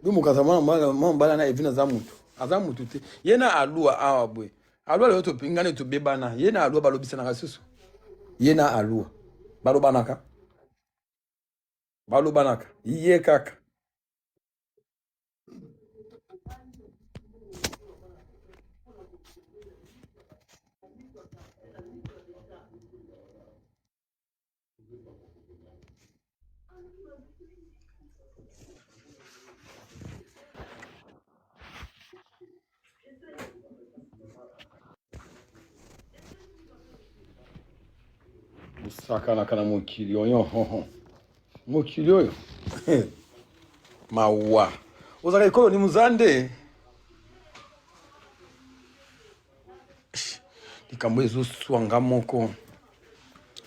Bimokaza mwana mobali na Evina aza mutu aza mutu te ye na alua awa boye alua lelo topingani tobebana ye na alua balobisanaka susu ye na alua balobanaka balobanaka ye kaka Bosakanaka na mokili oyo mokili oyo mawa ozalaka ekolo ni muzande likambo ezoswa nga moko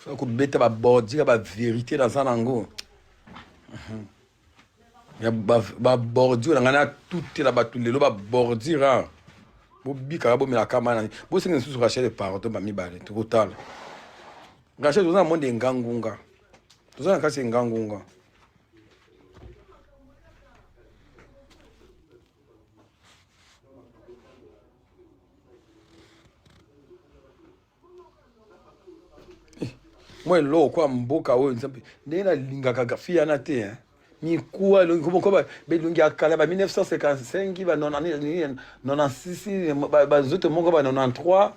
soki kobeta babordure ya baverité naza nango ya babordure na ngai natutela bato lelo babordure ah. bobikaka bomelaka mai na bosenga lisusu rachel pardon bamibale tokotala rachel toza na monde engangunga toza na kati engangunga Eh, mwa eloko kwa mboka oyo nzambe ndenge nalingaka fi yana te eh. mikuwa elongi moko belongi ya kala ba 1955 ba 96 banzoto moko ba 93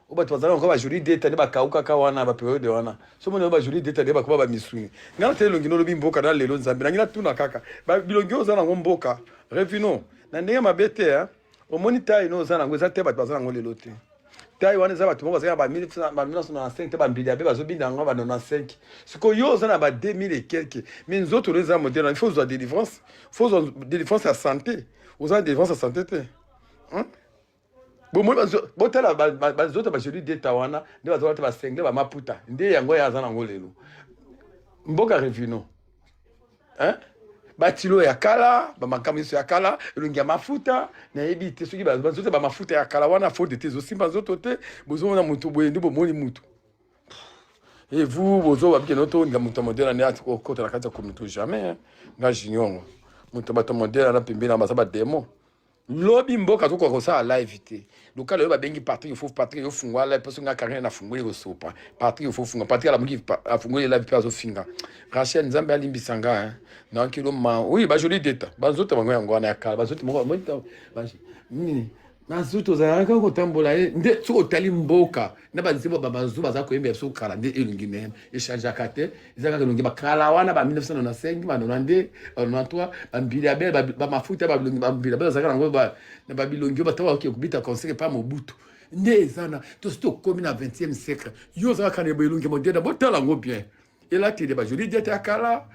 oyo bato bazalaka kaka bajoli deta nde bakaukaka wana baperiode wana so moni bajoli deta nde bakoma bamisuni ngai natali elongi nolobi mboka na lelo nzambe nangi natuna kaka bilongi oyo oza nango mboka revino na ndenge mabe te eh. Omoni taille no oza nango eza te bato baza nango lelo te. Taille wana eza bato moko bazalaki ba 1995 te ba mbili abe bazobina yango ba 95. Sikoyo yo oza na ba 2000 et quelque mais nzoto no eza modèle il faut ozwa délivrance, faut ozwa délivrance ya santé. Oza na délivrance ya santé te. Hein? bomoi botala banzoto ba joli deta wana nde bazalata basengle bamaputa nde yango ye aza nango lelo mboka revino Hein? batilo ya kala bamakambo nyonso ya kala elongi ya mafuta nayebi te soki banzoto bamafuta ya kala wana faute te ezosimba nzoto te bozomona motu boye nde bomoni motu et vous bozoba bikende otoninga moto ya modele ane okota na kati ya communauté jamais nga junior moto bato ya modele ana pembeni na baza bademo Lobi mboka tokoka kosala live te. Loka lelo babengi Patrick fo Patrick yo fungwa live parce nga Karine na fungoli kosopa. Patrick fo funga Patrick alamuki afungoli live pe azofinga. Rachel Nzambe alimbisa nga hein. Na kilo ma oui ba jolie deta. Banzoto bango yango wana ya kala banzoto moko ba nini banzoto ozalaka kotambola ye nde soki otali mboka na banzembo ba bazu baza koyemba biso kala nde elongi na ye echangeaka te eza kaka elongi bakala wana ba 1995 ba 92 ba 93 bambili ya bele bamafuta babilongi bambili bele bazalaka nango na babilongi oyo bato bakoki kobita concert epa mobutu nde eza na tosi tokomi na 20e siècle yo ozalaka na elongi moderne botala yango bien elateli bajoli diete ya kala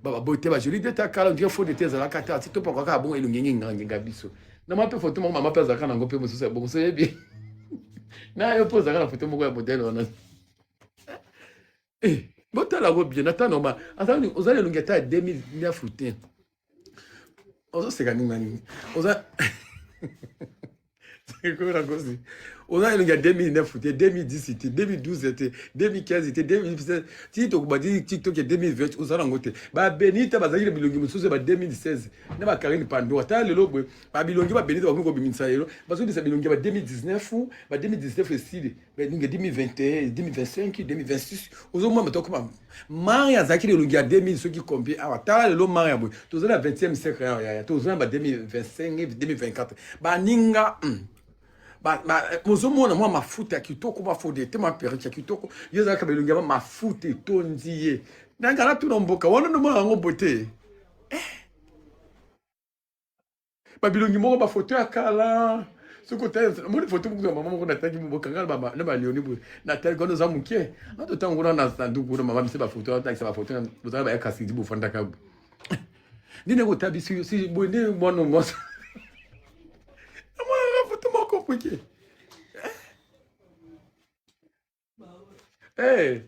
babote bajoli diete ya kala ondire fo dete ezalaka te ati topaka kaka bongo elongi engengangenga biso na mwa mpe foto moko mama mpe azalaka nango mpe mosusu ya bongo so oyebi na yo mpe ozalaka na foto moko ya modele wana eh, botala yango bien ata normal oza na elongi ata ya 2009 te ozoseka nini na nini oza kosi oza elongi ya 2009 te 2010 te 2012 te 2015 te 2017 ti tokobandi tiktok ya 2020 oza nango te babenita bazalaki na bilongi mosusu ya ba 2016 na bakarine pandora tala lelo boye babilongi babenita bakomi kobimisa lelo bazobimisa bilongi ya ba 2019 ba 2019 esili Elongi ya 2021, 2025, 2026 ozomona bato akoma mari azalaki na elongi ya 2000 soki combien awa tala lelo mari ya boye toza na 20e siècle awa yaya toza na ba 2025 2024 baninga hmm. ozomona mwa mafuta ya kitoko mafuta ete mwa perike ya kitoko yo ezalaka belongi ya mafuta etondi ye nanga natuna mboka wana ndomona yango bote eh. Ba bilongi moko ba photo ya kala. Soki otali omoni photo moko ya mama moko nataki bokanga na ba Leonie boye. Natali kuna oza moke. Na totango kuna na sanduku kuna mama bise ba photo atakisa ba photo bozala ba ya kasidi bofandaka bo. Nini kota biso si boye nde mwana mwasi. Namona photo moko poke. Hey,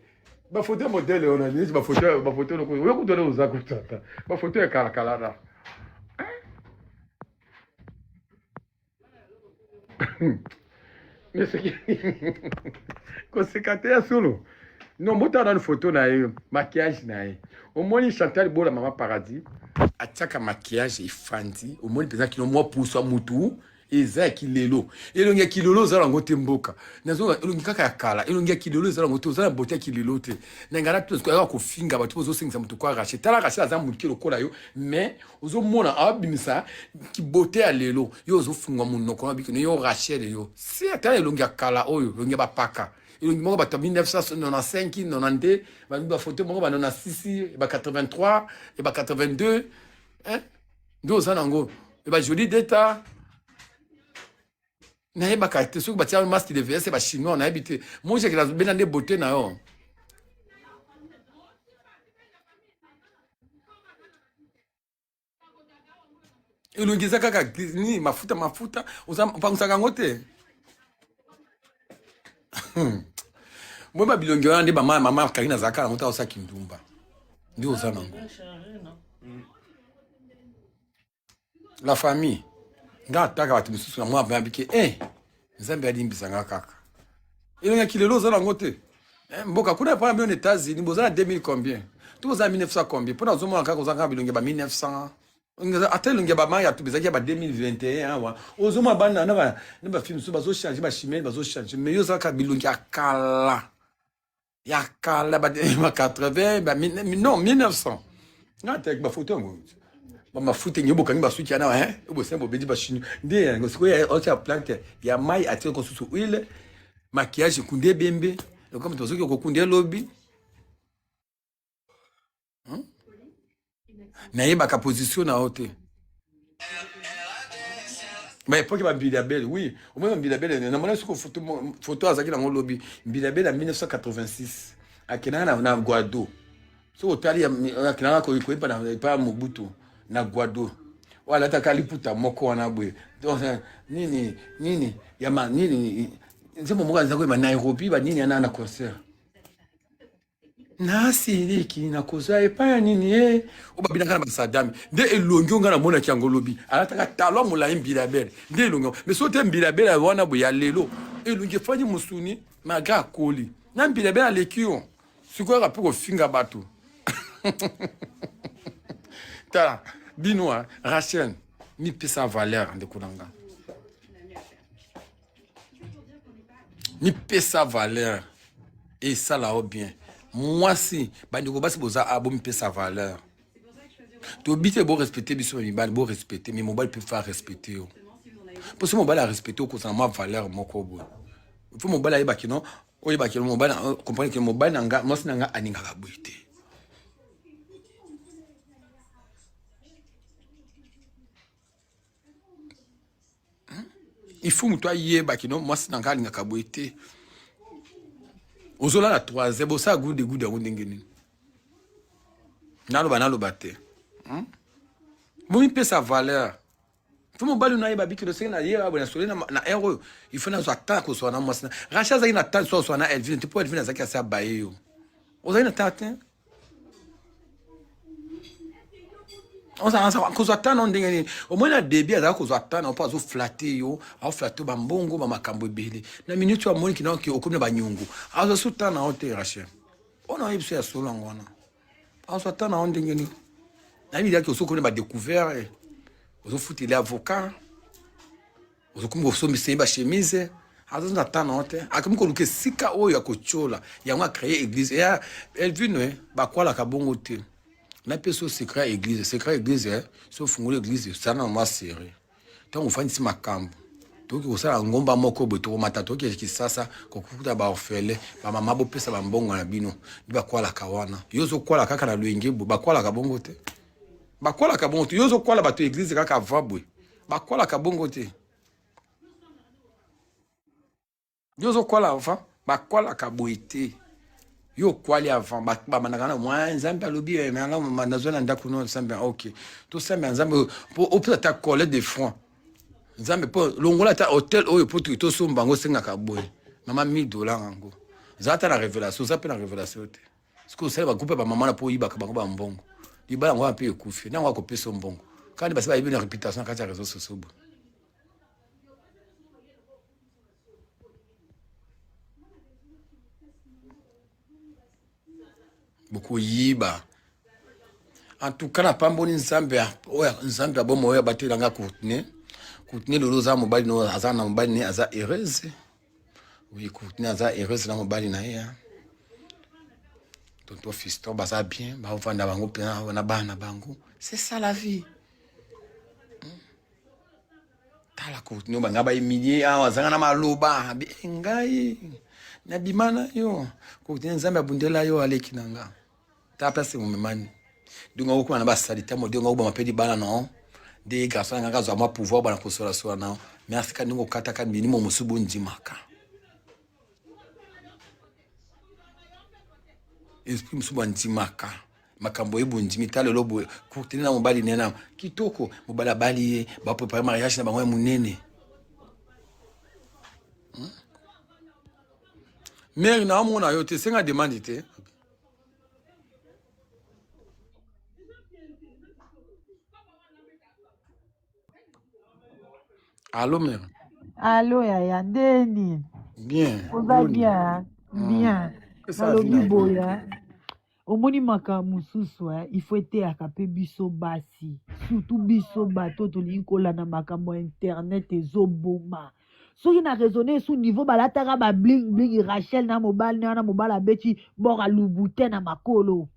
ba photo ya modèle wana neti ba photo ba photo loko oyo kutu wana oza kutata ba photo ya kala kala na Koseka te ya solo. Non, botala nanu photo na ye, maquillage na ye. Omoni Chantal Bola mama paradis atiaka maquillage efandi, omoni mpenza kino mwa puso ya mutu eza ya kilelo. Elongi ya kilelo oza nango te mboka. Nazo elongi kaka ya kala, elongi ya kilelo eza nango te, oza na beauté ya kilelo te. Na ngana to sikoyo kofinga bato bozosengisa moto kwa Rachel. Tala Rachel aza moke lokola yo, mais ozomona abimisa kibote ya lelo yo ozofungwa monoko na bikino yo Rachel yo si ata elongi ya kala oyo elongi ya bapaka elongi moko bato ya 1995 92 bafoto moko ba 96 ba 83 e ba 82 hein nde oza nango e ba joli deta nayebaka te soki batia masque de vs ba chinois nayebi te mojeke bena nde beauté na yo elongi eza kaka nini mafuta mafuta opangusaka yango te boyeba bilongi wana nde mama mama karine azalaka yango ta osala kindumba nde oza nango La famille nga ataka bato misusu na mwa bike eh nzambe alimbisa nga kaka elongi ya kilelo oza nango te eh, mboka kuna mpona bino na États-Unis boza na 2000 combien to boza na 1900 combien mpona ozomona kaka oza kaka bilongi ya ba 1900 ata elongi ya bamai ya ezalaki ya ba 2021 awa ozomona bana na bafilme mosusu bazochange bachimene bazochange mais yo ozalaka bilongi ya kala ya kala ba 80 ba non 1900 nga te ba photo yango ba mafuta nyo bokangi basuki yana hein obosenga bobedi bashini nde yango sikoyo otia plante ya mai atie kosusu huile maquillage ekunde ebembe lokola moto bazoki kokunda elobi hmm? Nayebaka position na yo te. Mais epoque ba Mbilia Bel, oui, omoni Mbilia Bel, namona siko photo photo azalaki nango lobi, Mbilia Bel ya 1986 akendaka na, na Guado. Soki otali akendaka koyeba na epa Mobutu na Guado. Oyo alataka liputa moko wana boye. Donc nini nini ya ma nini nzembo moko aza koyeba Nairobi ba nini ana na concert. Nasiliki nakozwa epai ya nini ye oyo babinaka na basadami nde elongi oyo ngai namonaki yango lobi alataka talon molai mbilabele nde elongi yango mais soki te mbilabele wana boye ya lelo elongi efandi mosuni malgre akoli na mbilabele aleki yo sikoyo kaka mpe kofinga bato tala bino rachel mipesa valeur ndeko na nga mipesa valeur esala yo bien mwasi bandeko basi boza a bomipesa valeur toyebi te borespecte biso ba mibali borespecte mais mobali mpe fa respecte yo mpo so mobali arespecte okozala mwa valeur moko boye fo mobali ayebaki no oyebaki no mobali comprendre ke mobali na nga mwasi na nga alingaka boye te Il faut moto ayeba kino mwasi na ngai alingaka boye te. Ozolala 3 heures bosala gude gude yango ndenge nini? Naloba naloba te. Hmm? Bomipesa valeur. Fo mobali na yeba bikilo senge na ye boye na sole na heure oyo il faut nazwa temps ya kozwa na mwasi na Rachel azalaki na temps so azwa na Elvine te mpo Elvine azalaki asi abaye yo. Ozali na temps te? Kozwa temps na ndenge nini omoni na début azalaka kozwa temps na mpo azoflate yo aoflate yo bambongo bamakambo ebele na minute oyo amoni kina okomi na banyongo azwa su temps na yo te rachel oyo na oyebi so ya solo yango wana azwa temps na yo ndenge nini nayebi yaki osi okomi na badecouvert ozofutela avocat Ozokomi kosombisa ye ba chemise aza na temps na yo te akomi koluka esika oyo ya kotiola yango a créer église ya Elvino eh, bakwalaka bongo te napesi yo secret ya église secret ya église eh, so ofungoli église osala na mwa serie ntango ofandisi makambo tokoki kosala ngomba moko boye tokomata tokoki kisasa kokuta baorphelin bamama bopesa bambongo na bino nde bakwalaka wana yo ozokwala kaka na loyenge boye bakwalaka bongo te bakwalaka bongo te yo ozokwala bato ya église kaka avant boye bakwalaka bongo te yo ozokwala avant bakwalaka boye te yo okwali avant babandaka na mwa nzambe alobi eh, nazwa na ndako no nzambe ok tosambela nzambe mpo opesa ata collet de front nzambe mpo longola ata hotel oyo mpo tosomba yango osengaka boye mama 1000 dollar yango zala ata na révélation oza mpe na révélation te Sikoyo osali ba groupe ya ba maman na po oyibaka bango ba mbongo. Libala yango wana pe ekufi. Nango akopesa yo mbongo. Kaka nde basi bayebi na reputation na kati ya réseaux sociaux boye. Bokoyiba. En tout cas napamboli Nzambe oyo Nzambe ya bomoi oyo abatela nga Courtenay. Courtenay lelo oza mobali no aza na mobali ne aza heureuse. Oui, Courtenay aza heureuse na mobali na ye. Tonton Fiston baza bien, baovanda bango mpenza na bana bango. C'est ça la vie. Tala Courtenay banga ba humilie awa azanga na maloba eh, ngai nabima na yo Courtenay Nzambe abundela yo aleki na nga ta place momemani donc okoma na basalite mo donc okobama mpe libala na nde garçon na nga azwa mwa pouvoir bana kosolasola na merci ka ndenge okataka milimo mosusu bondimaka esprit mosusu bandimaka makambo ye bondimi ta lelo boye courtine na mobali nena kitoko mobali abali ye baprepare mariage na bango ya monene hmm? Mary na omona yo te senga demande te Allo mère. Allo yaya nde nini? Bien. Oza bien hein? Hmm. Bien. Nalobi boye hein? Omoni makambo mosusu eh, il faut eteyaka mpe biso basi surtout biso bato tolingi kolanda makambo ya internet ezoboma soki na raisonne esu niveau balataka ba bling bling Rachel na mobali na wana mobali abeti bord ya Louboutin na makolo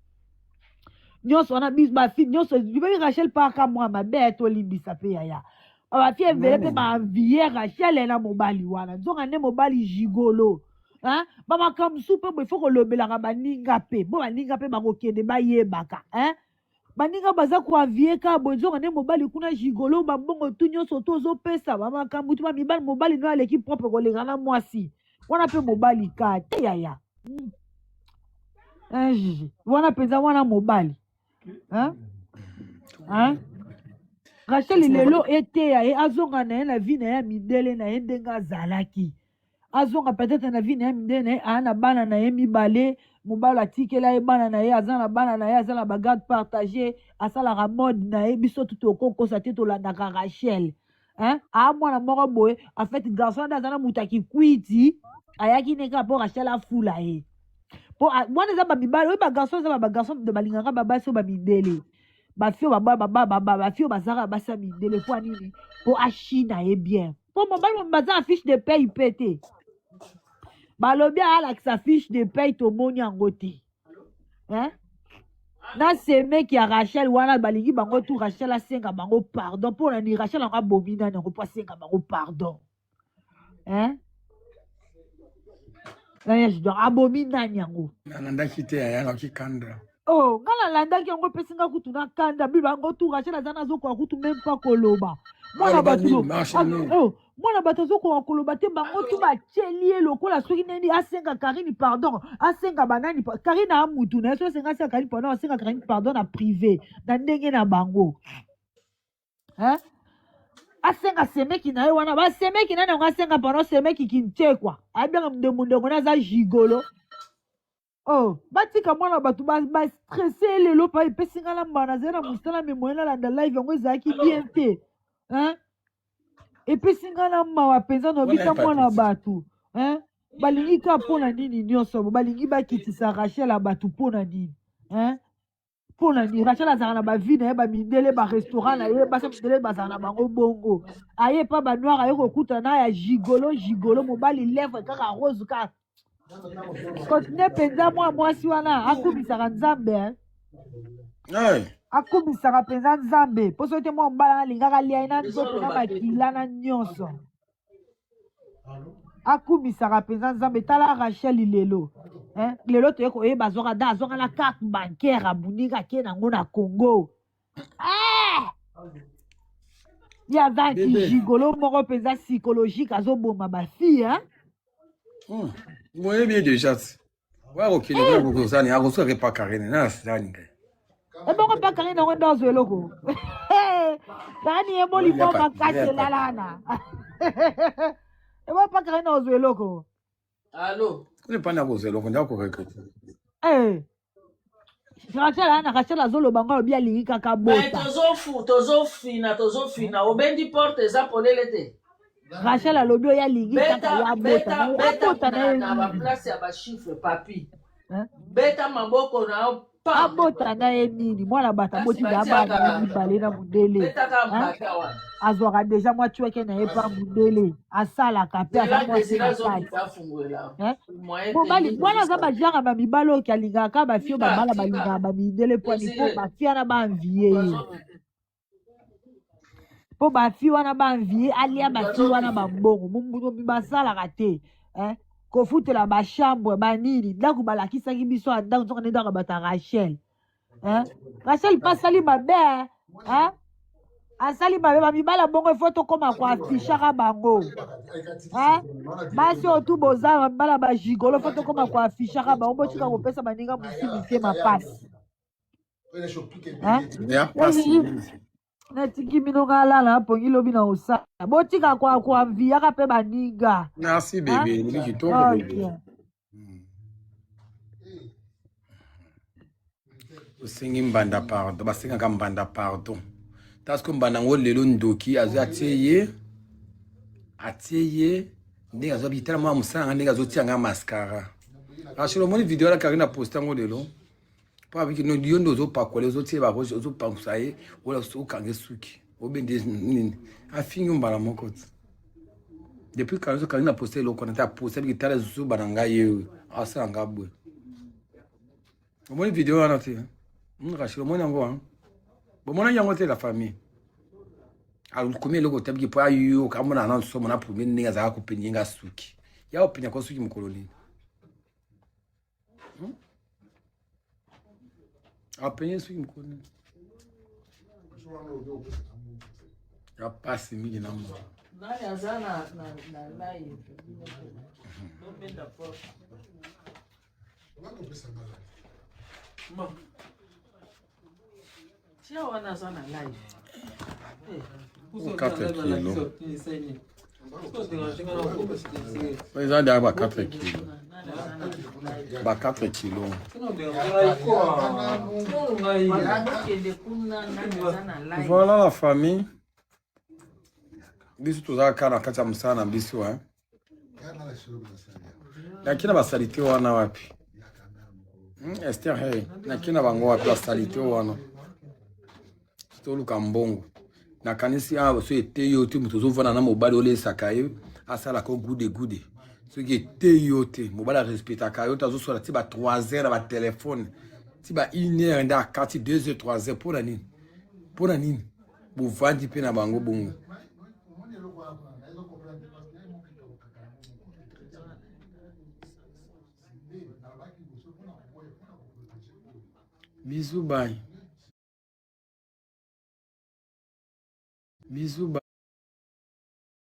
nyonso wana bis bafi nyonso libebi Rachel paka mwa mabe tolimbisa mpe yaya bafi ebele mpe baenvie Rachel na mobali wana nzoka nde mobali gigolo hein? Bamakambo mosusu mpe boye fo kolobelaka baninga mpe bo baninga mpe bakokende bayebaka hein? Baninga baza koavie kaka boye nzoka nde mobali kuna gigolo bambongo tu nyonso to ozopesa bamakambo tu bamibali mobali no aleki propre koleka na mwasi wana mpe mobali ka te yaya hmm. Wana mpenza wana mobali hein? Hein? Rachel lelo eteya ye azonga na ye na vie na ye ya mindele na ye ndenge azalaki azonga peut-être na vie na ye mindele na ye aa na bana na ye mibale mobali atikela ye bana na ye aza na bana na ye aza na bagarde partage asalaka mode na ye biso tu tokokosa te tolandaka Rachel hein? Aa mwana moko boye en fait garçon nde aza na moto ya kikwiti ayaki ne kaka mpo Rachel afula ye mpo wana eza bamibali oyo bagarçon eza bagarçon balingaka babasi oyo bamindele bafio bafio bazalaka basi ya mindele mpo nini mpo ashina ye bien mpo mobali baza na fiche de paye mpe te balobi alakisa fiche de paye tomoni yango te hein? Na semeki ya Rachel wana balingi bango tu Rachel asenga bango pardon mpo na nini Rachel yango abomi nani yango mpo asenga bango pardon hein? Donc abomi nani yango nalandaki te yaya nayoki kanda oh nga nalandaki yango epesi nga kutu na kanda bi bango tu Rachel aza nazokoka kutu meme pas koloba mwana bato oh, mwana bato azokoka koloba te bango tu batieli ye lokola soki nini asenga Karine pardon asenga banani Karine a mutu na ye soki asenga asenga Karine pardon asenga Karine pardon na privé na ndenge na bango hein? Asenga semeki na ye wana basemeki nani yango asenga pardon semeki kintekwa abenga ndembo na aza gigolo oh batika mwana bato bastresse ba lelo pa epesi ngai na mbala nazali na mosala me moyen nalanda live yango ezalaki bien te hein? Epesi ngai na mawa mpenza nobita mwana bato hein? Balingi kaka mpo na nini nyonso balingi bakitisa Rachel ya bato mpo na nini hein? Mpo na nini Rachel azalaka na bavi na ye bamindele barestaurant na ye basi mindele bazala na bango bongo aye pa banoir aye kokuta na ya gigolo gigolo mobali lèvre kaka rose kaka continue mpenza mwa mwasi wana akumisaka nzambe eh? Hey. Akumisaka mpenza nzambe mpo soki te mwa mobali alingaka alia ye na nzoto na makila na nyonso akumisaka mpenza nzambe tala Rachel lelo eh? Lelo toye koyeba azwaka da azwaka na carte bancaire abunika ake nango na Congo eh! Ye aza gigolo moko mpenza psychologique azoboma bafille hein? Boyebi ye déjà ti oya kokende kuna kokozani akosuka ke pa Karine na asilani ngai ebongo pa Karine yango nde azwa eloko Karine ye molimo makasi elalana ebongo pa Karine azwa eloko Allo kuna epani akozwa eloko nde akoregrete eh. Rachel ana Rachel azoloba ngo alobi alingi kaka bota tozofu tozofina tozofina obendi porte eza polele te. Rachel alobi oyo alingi kaka ye Beta abota beta na ye beta abota na na ye na ba nini place ya ba chiffre papi. Hein? Beta maboko na yo pam. Abota na ye nini mwana bato Kasi aboti da bana batiaka ye mibale na mundele betaka hein? mbata wana. Azwaka deja mwa cweke na ye pa mundele asalaka mpe aza Zela mwasi Desire na kati azokita afungolela. hein? Moyen te Mobali nini mwana aza ezosala. bajanga bamibali oyo alingaka kaka bafio Tika babala tika balingaka bamindele pwani mpo Desire bafia wana baenvie ye azokita. mpo bafi wana baenvie alia bafi wana Azokita. bambongo mumbunomi basalaka te eh? Kofutela bachambre banini ndako balakisaki biso ya ndako nzoka nde ndako ya bato ya Rachel eh? Rachel mpe asali mabe eh? Asali mabe bamibala bongo ifo tokóma koafishaka bango eh? Basi oyo tu boza bamibala bagigolo fo tokóma koafishaka bango botika kopesa baninga mosu mitema pasi eh? Ya pasi mingi. Natiki bino nga alala napongi lobi na kosala botika koanviyaka mpe baninga. Merci Hein? bebe, elobi kitoko bebe. Ok. Osengi mbanda pardon, basengaka mbanda pardon. Parce que mbanda yango lelo ndoki azwi atie ye, atie ye ndenge azwa bitala mwa mosala nga ndenge azotia nga mascara. Rachel omoni video wana Karine aposte yango lelo. Po abiki no yo nde ozopakola ozotie ba rouge ozopangusa ye wala okange suki obende nini afingi yo mbala moko ti. Depuis Karine Karine aposte eloko wana te aposte abiki tala zuba na ngai ye oyo asala nga boye. Omoni video wana te? Rachel omoni yango hein? Bomonaki yango te la famille. Akomi eloko te abiki po ayoka amona na nsomo na premier ndenge azalaka kopenie nga suki. Ya openya ko suki mokolo nini? Apenye suki mokolo nini? Ya pasi mingi na mwa. Nani aza na na na live bino te. Bobenda porte. Bon. Tia wana aza na live. Eh. 4 kilo. Eza deya ba 4 kilo. Nani aza na live. Ba 4 kilo. Bokende kuna nani aza na live. Voilà la famille. Biso tozalaka kaka na kati ya mosala na biso hein. Naki na basalite wana wapi? Esther hey, naki na bango wapi basalite wana? Toluka mbongo. Nakanisi awa so eteyi yo te moto ozovanda na mobali olesaka ye asalaka gude gude. Soki eteyi yo te mobali arespectaka yo te azosola ti ba 3 heures na batelefone ti ba 1 heure nde akati 2 heures 3 heures mpona nini? Mpona nini? Bovandi mpe na bango bongo. Bisous bye. Bisous bye.